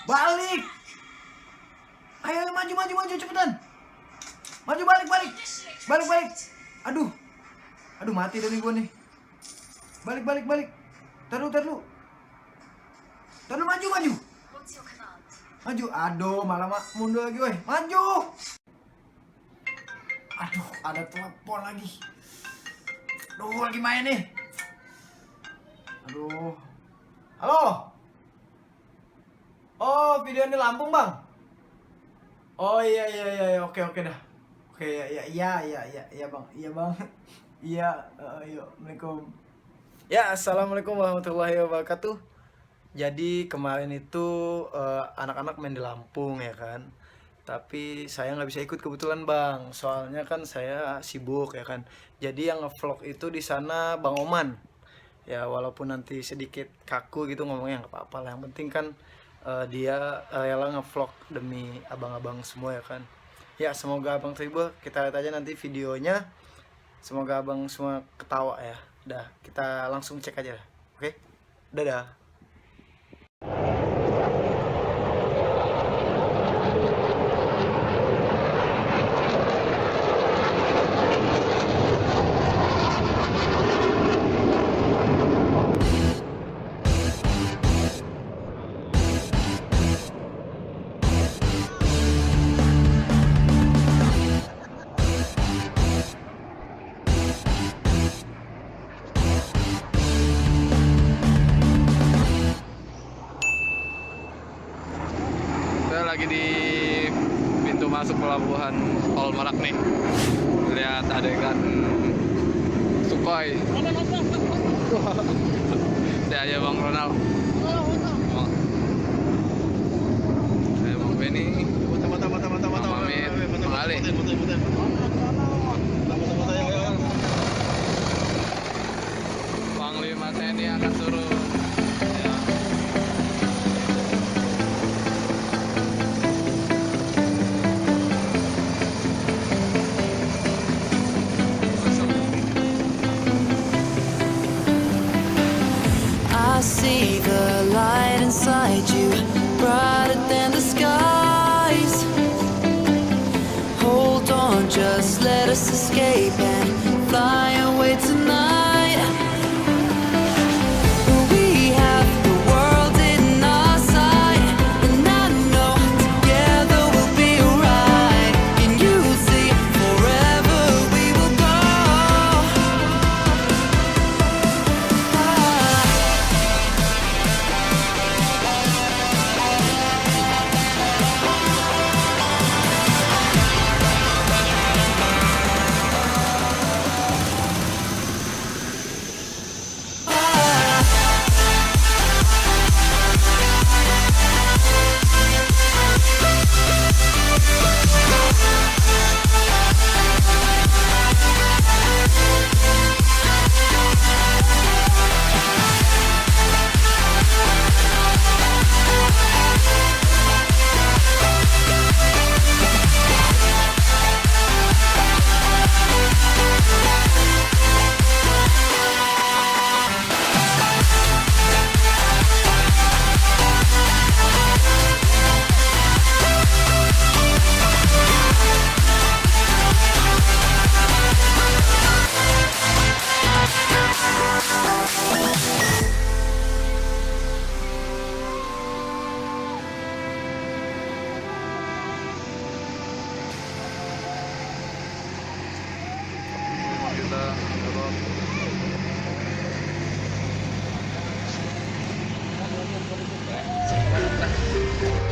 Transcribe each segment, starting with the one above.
Balik. Ayo, maju cepetan. Maju, balik. Aduh. Aduh, mati dah nih gua nih. Balik. Tar lu. Maju. Aduh, malah mundur lagi, weh. Maju. Aduh, ada telepon lagi. Aduh, lagi main nih. Aduh. Halo. Oh, video ini Lampung, Bang. Oh iya, oke dah. Oke, iya, Bang. Iya, Bang. Iya, Assalamualaikum. Ya, assalamualaikum warahmatullahi wabarakatuh. Jadi kemarin itu anak-anak main di Lampung ya kan. Tapi saya nggak bisa ikut kebetulan, Bang. Soalnya kan saya sibuk ya kan. Jadi yang ngevlog itu di sana Bang Oman. Ya walaupun nanti sedikit kaku gitu ngomongnya nggak apa-apa lah. Yang penting kan dia rela ngevlog demi abang-abang semua ya kan. Ya semoga abang terhibur. Kita lihat aja nanti videonya. Semoga abang semua ketawa ya. Dah, kita langsung cek aja. Oke? Dadah. Lagi di pintu masuk pelabuhan Tol Merak nih. Lihat adegan Sukhoi. Saya aja Bang Ronald. Saya Bang Benny. Bang Amin. Bang Ali. Panglima TNI akan turun. I see the light inside you, brighter than the skies. Hold on, just let us escape and fly away tonight. We have the world in our sight, and I know together we'll be alright. Can you see forever we will go?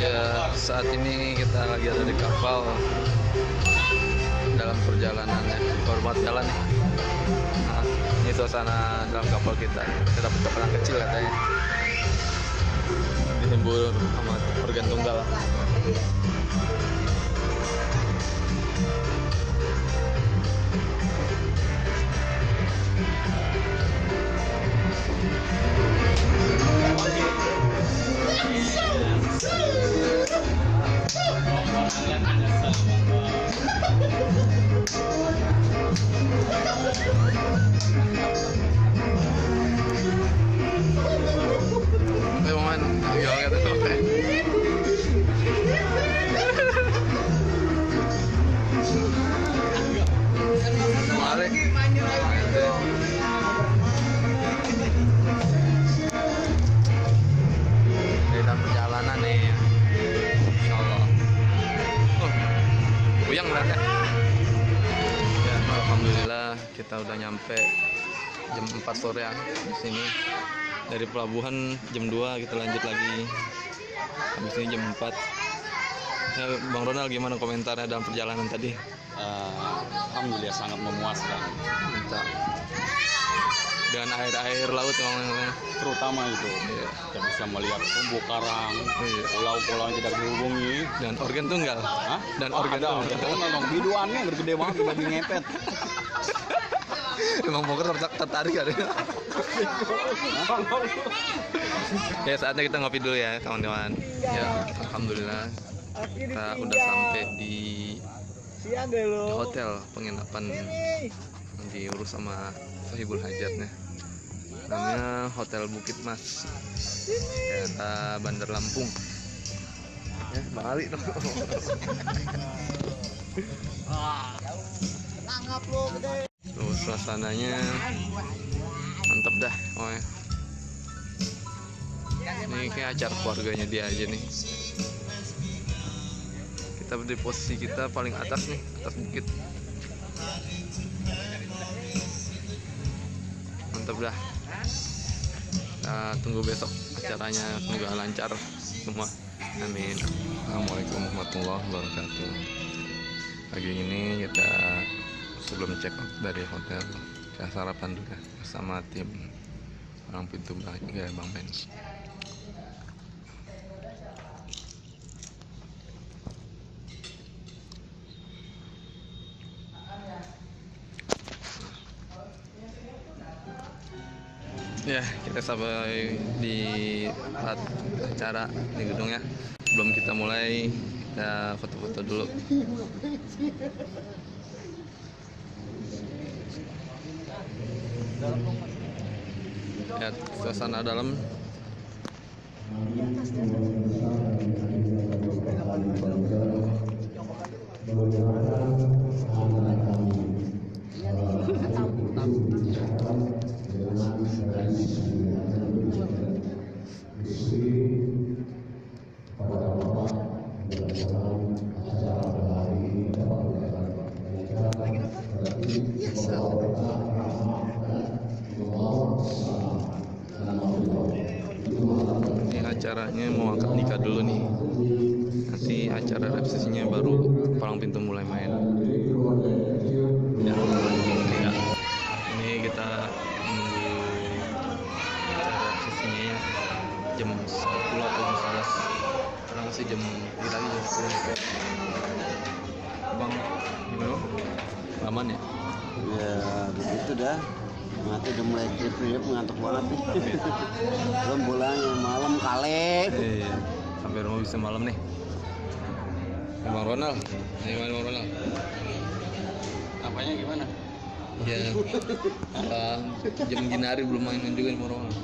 Ya, saat ini kita lagi ada di kapal dalam perjalanannya, baru buat jalan nih. Nah, ini suasana dalam kapal kita. Kita dapat kapal yang kecil katanya, dihibur sama organ tunggal. Ayo man, gawat tuh. dalam perjalanan nih. Insya Allah. Uyang berarti. Ya, alhamdulillah kita udah nyampe jam 4 sore ya di sini. Dari pelabuhan jam 2 kita lanjut lagi. Habis ini jam 4. Ya, Bang Ronald gimana komentarnya dalam perjalanan tadi? Alhamdulillah sangat memuaskan. Mantap. Dengan air laut memang. Terutama itu kita bisa melihat terumbu karang, pulau-pulau yang tidak dihubungi. Dan organ tunggal. Hah? Dan Oh, organ ada tunggal. organ dong. Biduannya gede banget, babi ngepet. Emang poker tertarik kan? Ya saatnya kita ngopi dulu ya kawan-kawan. Ya alhamdulillah kita udah sampai di hotel penginapan yang diurus sama Sohibul Hajatnya. Namanya Hotel Bukit Mas, daerah Bandar Lampung. Ya Bang Ali dong. Tuh suasananya mantap dah. Oh ya. Ini kayak acara keluarganya dia aja nih. Kita di posisi kita paling atas nih, atas bukit. Mantap dah. Kita tunggu besok acaranya, semoga lancar semua. Amin. Assalamualaikum warahmatullahi wabarakatuh. Pagi ini kita sebelum check out dari hotel, kita sarapan juga bersama tim orang pintu belakang Bang Benz. Ya, kita sampai di tempat acara di gedung ya. Sebelum kita mulai, kita foto-foto dulu. Lihat suasana dalam. Ini acaranya mau angkat nikah dulu nih. Nanti acara resepsinya baru palang pintu mulai main. Ya, ya. Ini kita menunggu acara resepsinya ya. Jam 10 atau jam 11. Sekarang masih jam lagi jam 10. Bang, gimana? Aman ya? Ya begitu dah. Nanti udah mulai trip ngantuk banget nih. Belum pulangnya malam kali. Iya, sampai rumah bisa malam nih. Bang Ronald, gimana Bang Ronald? Apanya gimana? Ya, jam gini hari belum mainin juga nih Bang Ronald.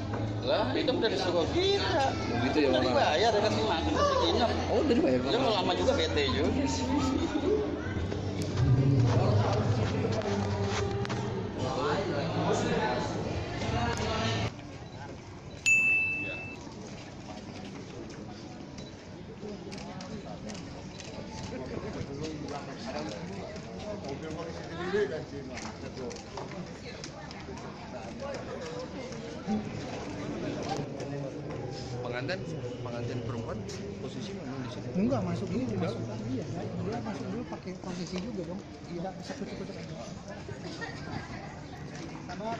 Lah, itu udah disuruh kita. Begitu ya Udah Bang Ronald? dibayar, udah kasih makan, kasih nginep. Oh, udah dibayar Bang Ya Ronald? lama juga bete juga. Pengantin perempuan posisi mana di sini? Enggak masuk dulu, masuk iya, dia masuk dulu pakai posisi juga dong. Iya, bisa kucuk-kucuk aja. Sabar.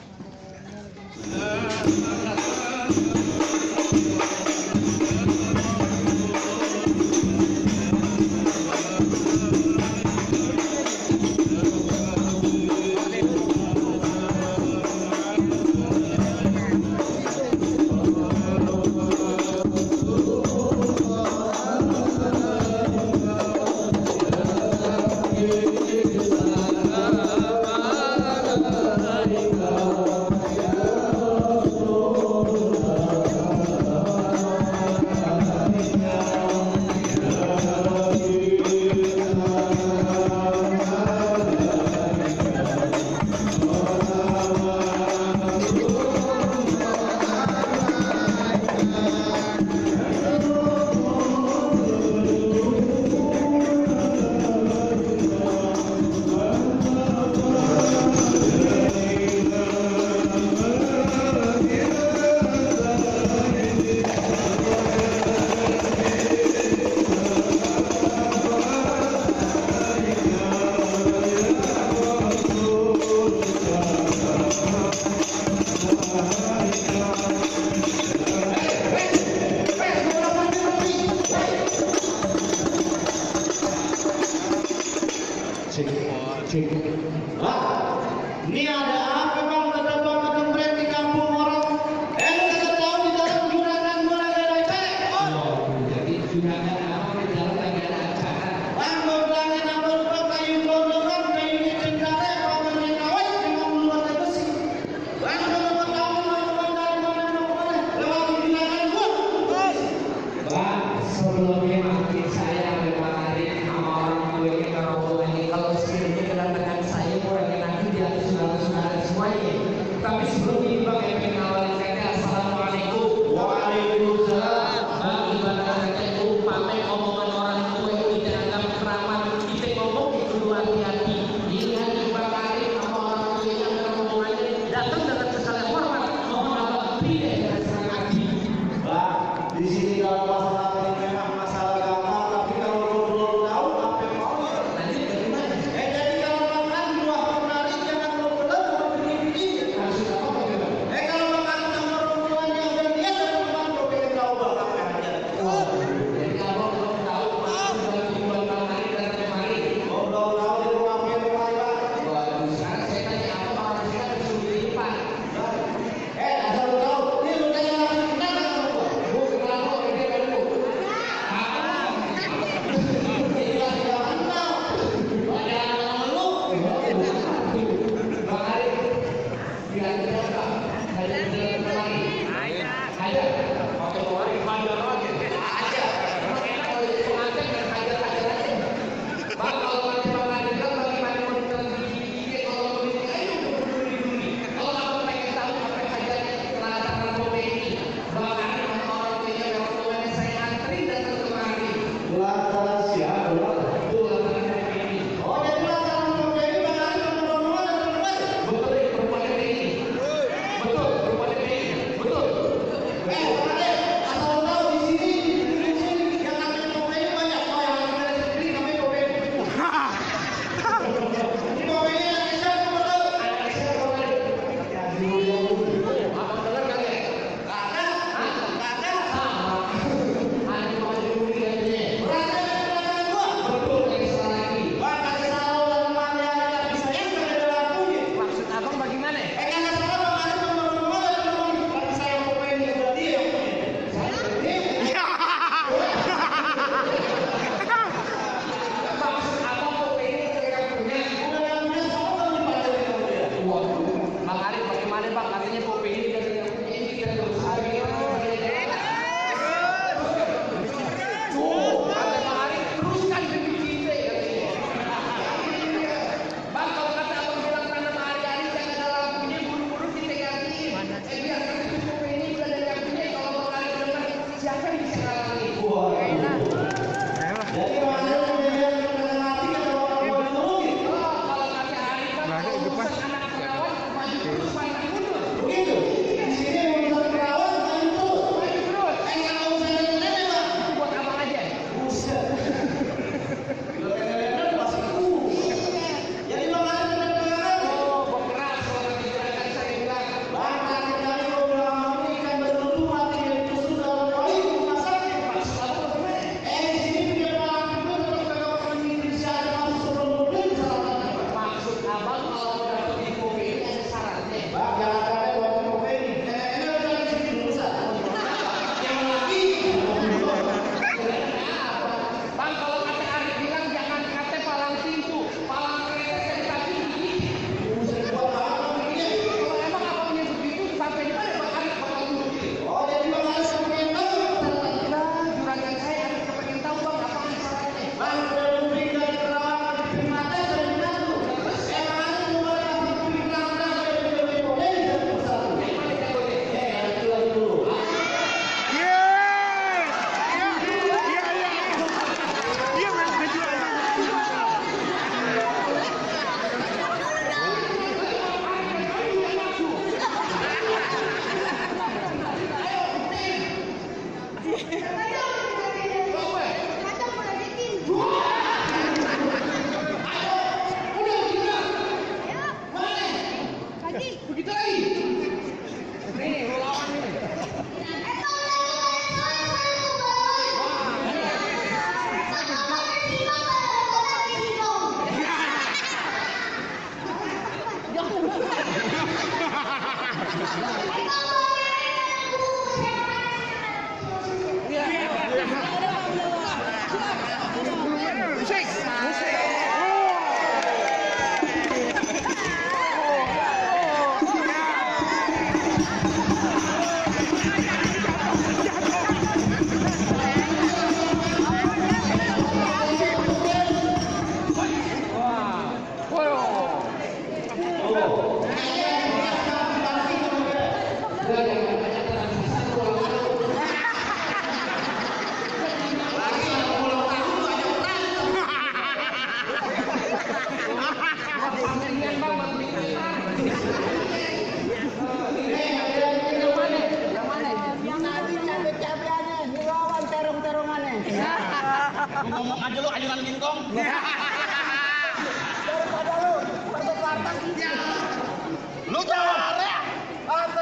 Ngomong aja lu ayunan kingkong. Daripada lu warteg. Lu jawara.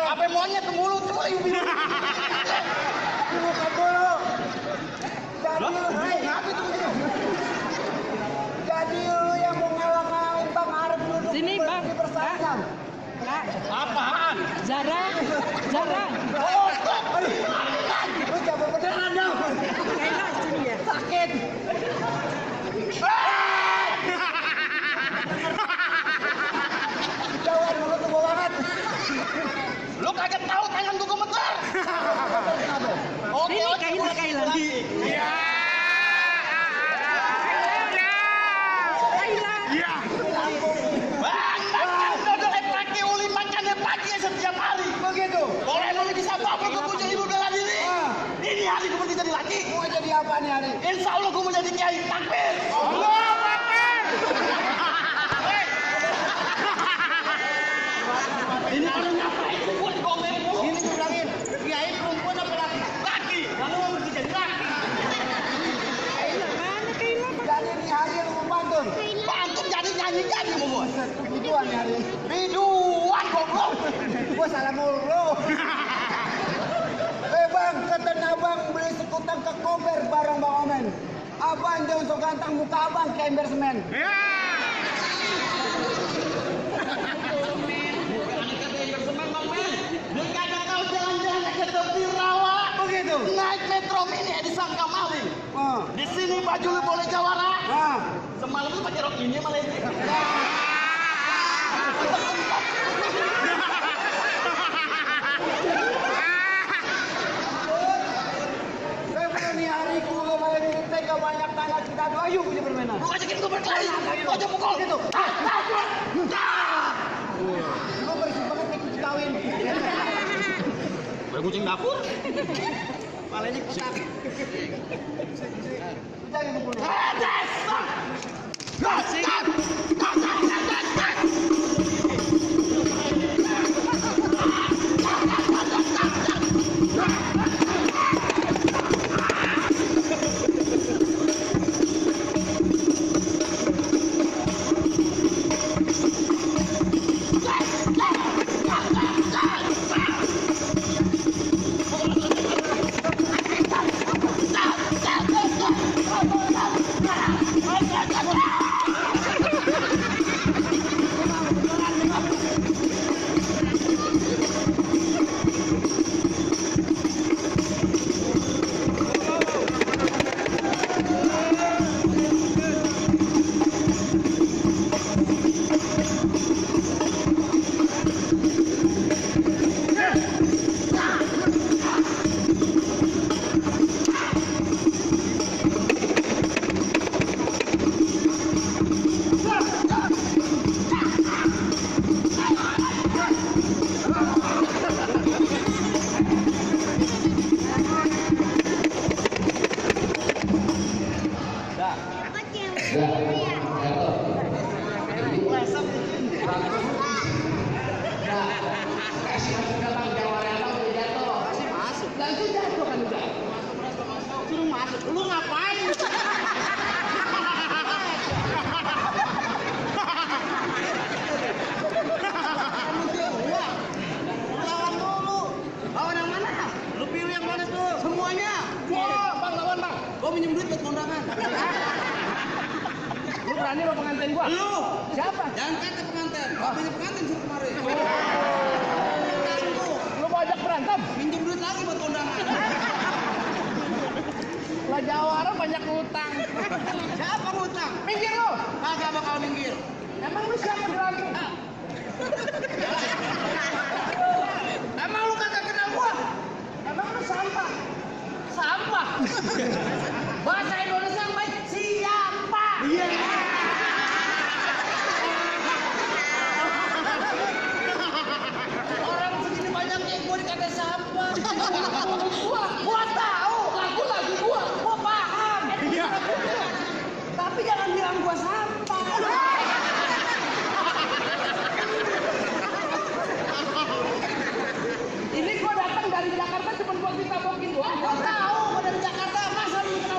Apa maunya ke mulut tuh ibu. Bukan dulu. Jadi lu yang mau ngalang-ngalangin Bang Arif lu Sini, Bang. di persaingan. Apaan? Jarang. Oh, stop. Lu jangan beneran dong. Sakit. Jauhan mulut lu banget. Lu kagak tahu tangan gua gemeter. Oke, Ini Kaila. Dodol laki uli makannya pagi setiap hari. Begitu. Boleh lu bisa apa gua mau jadi bela diri. Ini hari gua mau jadi laki. Mau jadi apa nih hari? Insya Allah gua mau jadi kiai. Takbir. Allah Akbar. Ini orang ngapain? Gua digomel. Ini bilangin, kiai perempuan apa laki? Laki. Lalu mau jadi laki. Jadi nih hari lu mau pantun. Pantun jadi nyanyi mau gua. Biduan nih hari. Biduan goblok. Gua salah mulu. Bang, keten abang beli sekutang ke kober bareng Bang Omen. Abang jangan sok ganteng, muka abang kayak ember semen. Begitu. Naik metro mini disangka maling. Di sini baju lu boleh jawara. Semalam lu pakai rok ini malah ini. Saya nih hari gua malah di TK banyak tanah kita doa yuk punya permainan. Lu ajakin gua berkelahi. Lu aja pukul gitu. Gua bersih banget kayak kucing kawin. Ada kucing dapur. Palanya kotak. Kita yang kumpul. Gua minjem duit buat kondangan. Lu berani sama pengantin gua? Lu. Siapa? Jangan kata pengantin. Gua punya pengantin suruh kemari. Lu mau ajak berantem? Minjem duit lagi buat kondangan. Lah Jawara banyak ngutang. Siapa ngutang? Minggir lu. Kagak bakal minggir. Emang lu siapa di Lampung? Emang lu kagak kenal gua? Emang lu sampah? Sampah. Bahasa Indonesia yang baik siapa? Iya. Orang segini banyaknya gua dikata sampah. Gua tahu lagu gua paham. Tapi jangan bilang gua sampah. Ini gua datang dari Jakarta cuma buat ditabokin doang. Gua tahu gua dari Jakarta, masa lu kenal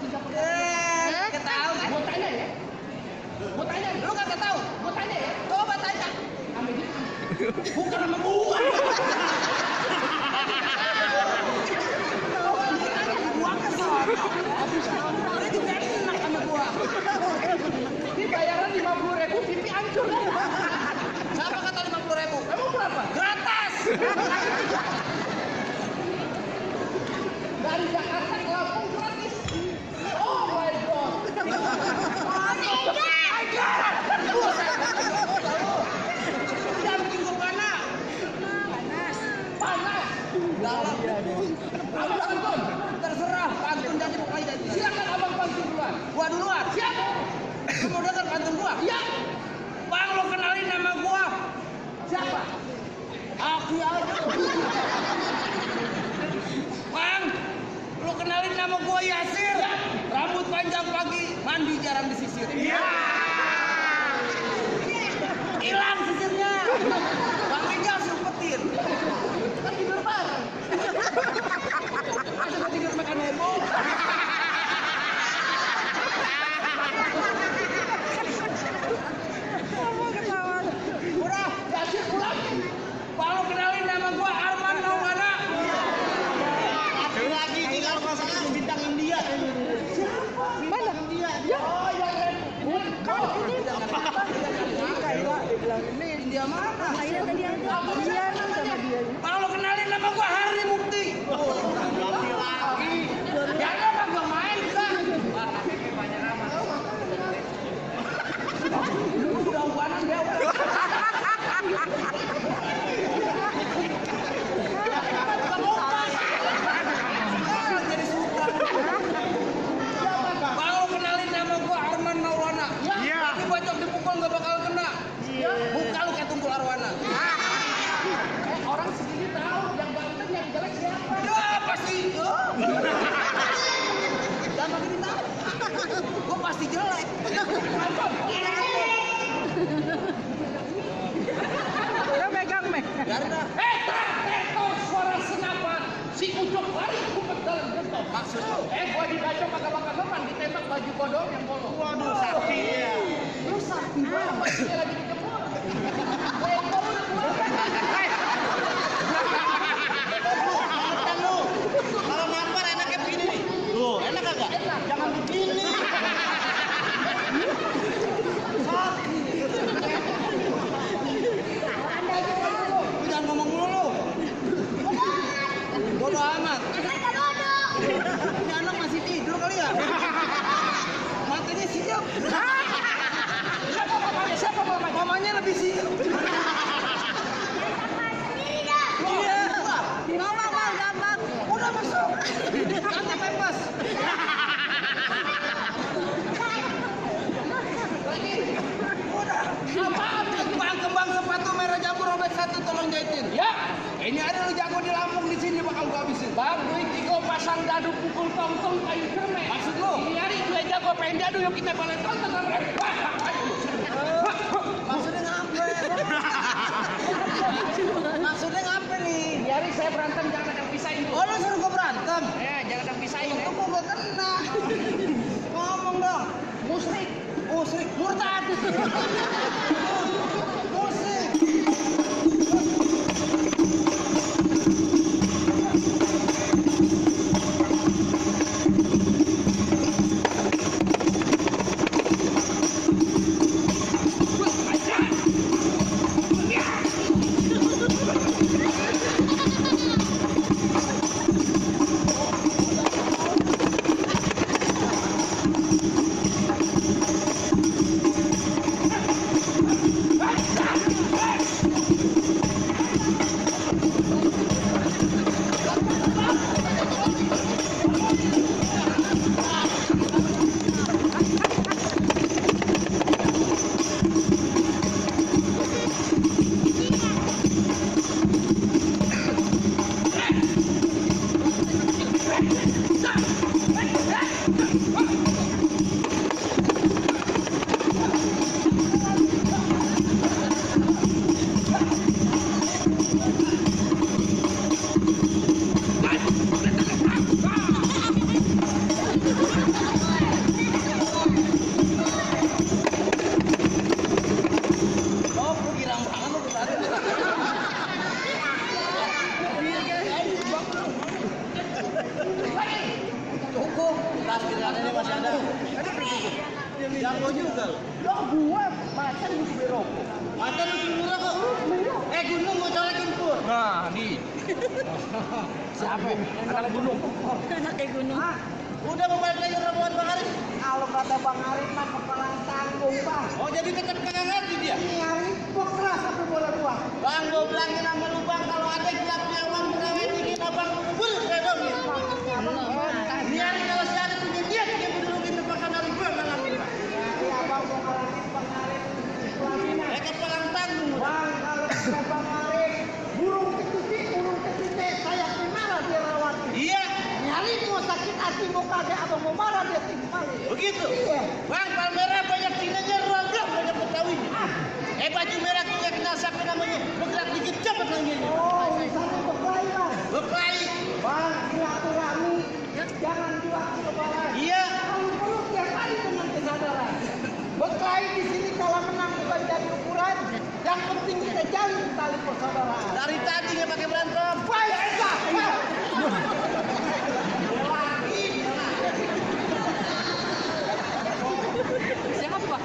Nggak tahu kan? Gua tanya ya. Gua tanya, lu kagak tahu? Gua tanya ya. Coba tanya. Ame dia. Bukan sama gua. Gua kesono. Habis itu juga enak sama gua. Ini bayaran 50.000, TV hancur. Siapa kata 50.000? Emang berapa? Gratis. Dari Jakarta ke Lampung gratis. Oh my god. Jangan bikin gua panas. Panas. Dalam. Pantun. Terserah. Pantun jadi pokoknya jadi. Silakan abang pantun duluan. Gua duluan. Siap. Lu mau denger pantun gua? Iya. Bang, lo kenalin nama gua. Siapa? Aki aja. Bang, lo kenalin nama gua Yasir. Rambut panjang pagi, mandi jarang disisir. Iya. Hilang sisirnya. Bang Ijal sumpetin. Kan tidur bareng. Masa gua tidur makan heboh. Udah, Yasir pulang. Bang, lo kenalin nama gua Arman Maulana. Lagi ini kalau nggak salah bintang India. Mana? India. Oh, yang lain. Bukan ini. Ini India mana? Iya tadi ada. Iya sama dia. Bang, lo kenalin nama gua Hari Mukti. Ganti lagi. Jangan apa gua main kan. Banyak nama. Lu udah ubanan dia. Jadi suka. Bang, kenalin nama gua Arman Maulana. Iya. Tapi bacok dipukul nggak bakal kena. Iya. Buka lu kayak tunggul arwana. Orang segini tahu yang ganteng yang jelek siapa? Ya pasti. Jangan makin ditahu. Gua pasti jelek. Udah megang meh. Biarin. Tekor suara senapan. Si Ucok lari kumpet dalam gentong. Maksud lu? Gua dibacok kagak bakal kemana, ditembak baju kodok yang bolong. Waduh, sakti ya. Lu sakti banget. Bajunya lagi dijemur. Tekor udah keluar. Makan lu. Kalau nampar enaknya begini nih. Tuh, enak kagak? Jangan begini. Lu jangan ngomong mulu. Bodoh amat. Ini anak masih tidur kali ya? Matanya siap. Siapa mamanya? Siapa mamanya? Mamanya lebih siap. Iya. Mama mal gampang. Udah masuk. Ganti pempes. Lagi. Udah. Apaan? Kembang sepatu merah jambu robek 1 tolong jahitin. Ya. Ini ada lu jago di Lampung di sini bakal gua habisin. Bang, duit Iko pasang dadu pukul tong-tong kayu cermek. Maksud lu? Ini hari gue jago pengen dadu yuk kita balik tonton sama Maksudnya ngapa? Maksudnya ngapa nih? Ini hari saya berantem jangan ada yang pisahin. Oh, lu suruh gua berantem? Jangan ada yang pisahin. Itu gua gak kena. Ngomong dong. Musyrik. Musyrik. Murtad. Musyrik. Oh, girang banget lu tadi. Cukup, tas kiriannya masih ada. Jago juga lo. Lo gua macan mesti beli rokok. Macan mesti beli rokok. Gunung mau colekin pur. Nah, nih. Siapa? Anak gunung. Anaknya gunung. Udah mau balik lagi rombongan Bang Arif? Kalau kata Bang Arif mah kepala tanggung, Bang. Oh, jadi tetap kagak ngerti dia? Ini Arif kok keras sampai bola dua. Bang, gua bilangin sama lu Bang, kalau ada gelap nyaman berani dikit abang bul redong ya. Biar kalau si Arif punya niat dia mendudukin tebakan Arif gua ngalamin Bang. Jadi abang mau ngalamin Bang Arif pelaminan. Kepala tanggung. Bang, kalau kata Bang Arif, burung ketutik, saya marah dia rawat. Iya. Nyari mau sakit hati mau kagak abang mau marah dia tinggal. Begitu? Iya. Bang, Palmera banyak sinanya ragam banyak betawinya. Baju merah punya kenal siapa namanya? Bergerak dikit cepet manggilnya. Oh, misalnya berkelahi, Bang. Berkelahi. Bang, silaturahmi, jangan jual kepala. Iya. Kalau perlu tiap hari dengan kesadaran. Berkelahi di sini kalau menang bukan jadi ukuran. Yang penting kita jalin tali persaudaraan. Dari tadi nggak pakai berantem. Baik, Eka. Siapa?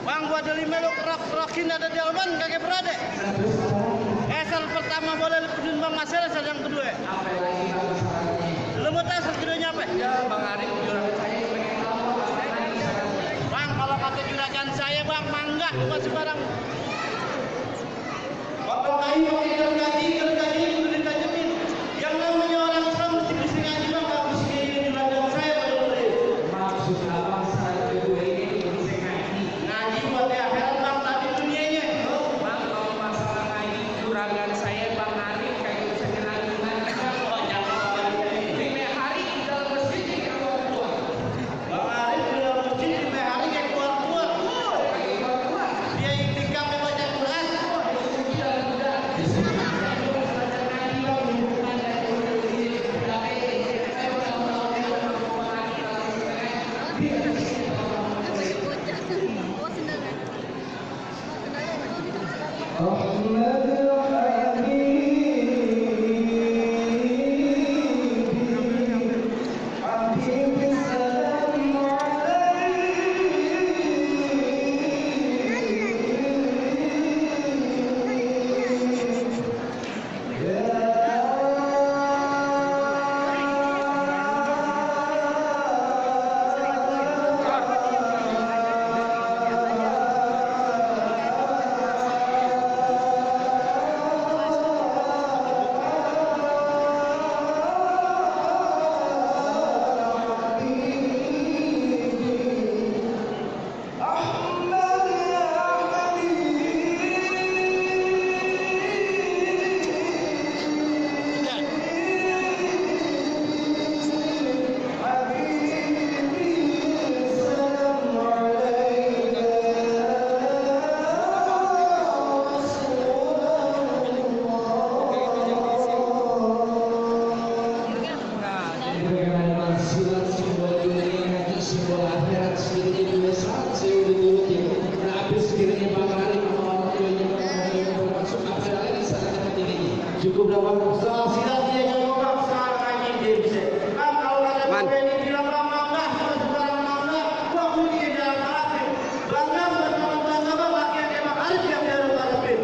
Bang, gua dari melu rokin ada di Alban kagak berade. Sel pertama boleh lepedin Bang Marcel, sel yang kedua. Lu mau tahu sel keduanya apa? Ya, Bang Arif juragan saya. Bang, kalau kata juragan saya Bang, mangga bukan sembarang. Bapak kayu pakai gergaji udah ditajemin. Yang namanya orang Islam mesti bisa ngaji Bang, enggak mesti kayak juragan saya Bang. Maksud abang saya itu ini bisa ngaji. Ngaji buat di akhirat Bang, tapi dunianya. Bang, kalau masalah ngaji juragan saya Bang Arif kayak bisa ngaji mana? Oh, jangan 5 hari di dalam masjid kayak keluar. Bang Arif di dalam masjid 5 hari kayak keluar. Dia iktikaf baca Quran. Cukup dapat usaha silat dia yang memaksa lagi dia bisa. Kan kalau ada pemain di dalam mana, sebarang mana, waktu dia dalam hati. Bangga bangga yang emang harus yang dalam hati.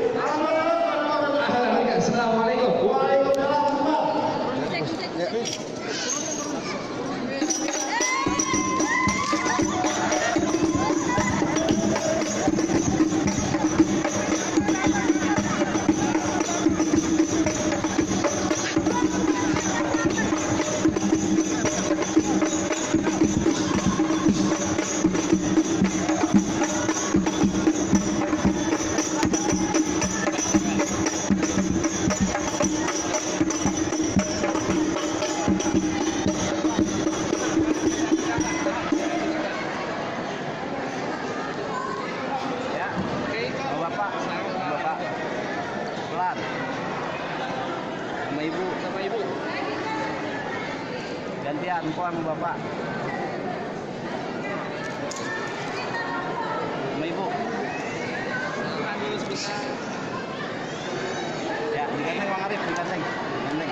Assalamualaikum. Waalaikumsalam. Gantian puan bapak. Sama ibu. Ya, digandeng Bang Arif, digandeng. Gandeng.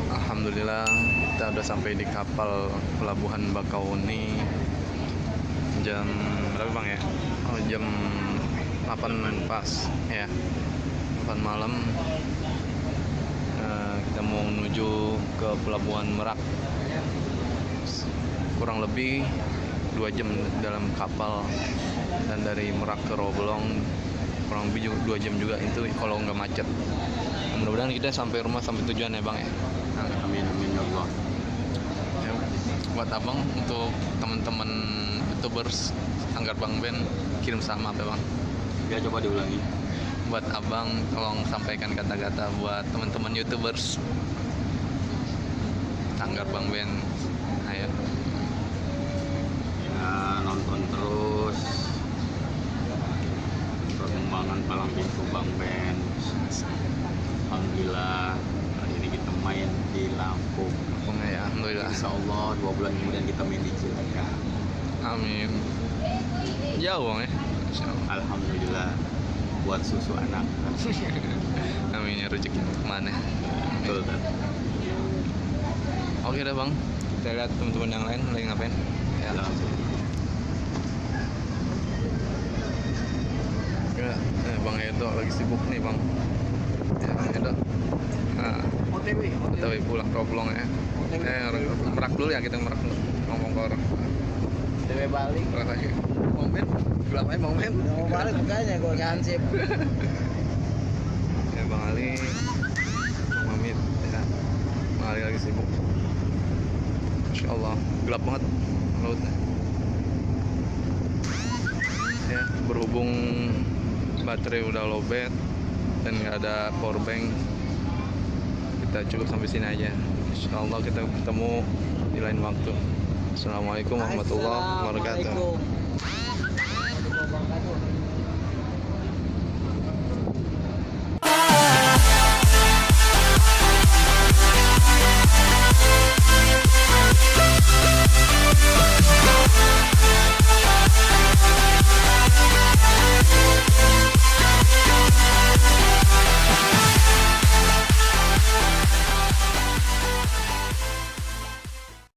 Alhamdulillah kita udah sampai di kapal pelabuhan Bakauni jam berapa bang ya? Oh, jam 8 pas ya, 8 malam. Kita mau menuju ke pelabuhan Merak, kurang lebih 2 jam dalam kapal, dan dari Merak ke Roblong kurang lebih 2 jam juga itu kalau nggak macet. Mudah-mudahan kita sampai rumah sampai tujuan ya bang ya. Amin amin ya Allah. Ya, buat abang untuk teman-teman youtubers Sanggar Bang Ben kirim sama apa bang? Ya coba diulangi. Buat abang tolong sampaikan kata-kata buat teman-teman youtubers Sanggar Bang Ben. Ayo. Ya nonton terus perkembangan palang pintu Bang Ben. Alhamdulillah hari ini kita main di Lampung. Ya, alhamdulillah. Insya Allah 2 bulan kemudian kita main di Cilacap. Amin. Jauh bang ya. Insyaallah. Alhamdulillah buat susu anak. Amin ya, rezeki kemana? Betul kan? Oke dah bang, kita lihat teman-teman yang lain lagi ngapain. Ya. Ya, Bang Edo lagi sibuk nih bang. Ya Bang Edo. Nah, OTW pulang Roblong ya. Merak dulu ya, kita Merak dulu. Ngomong ke orang. OTW balik. Berapa lagi? Bang Ben, berapa ya Bang Ben? Mau balik bukannya gue gansip. Ya Bang Ali, Bang Mamit, ya. Bang Ali lagi sibuk. Masya Allah, gelap banget lautnya. Ya, berhubung baterai udah lowbat dan nggak ada power bank, kita cukup sampai sini aja. Insya Allah kita ketemu di lain waktu. Assalamualaikum warahmatullahi wabarakatuh.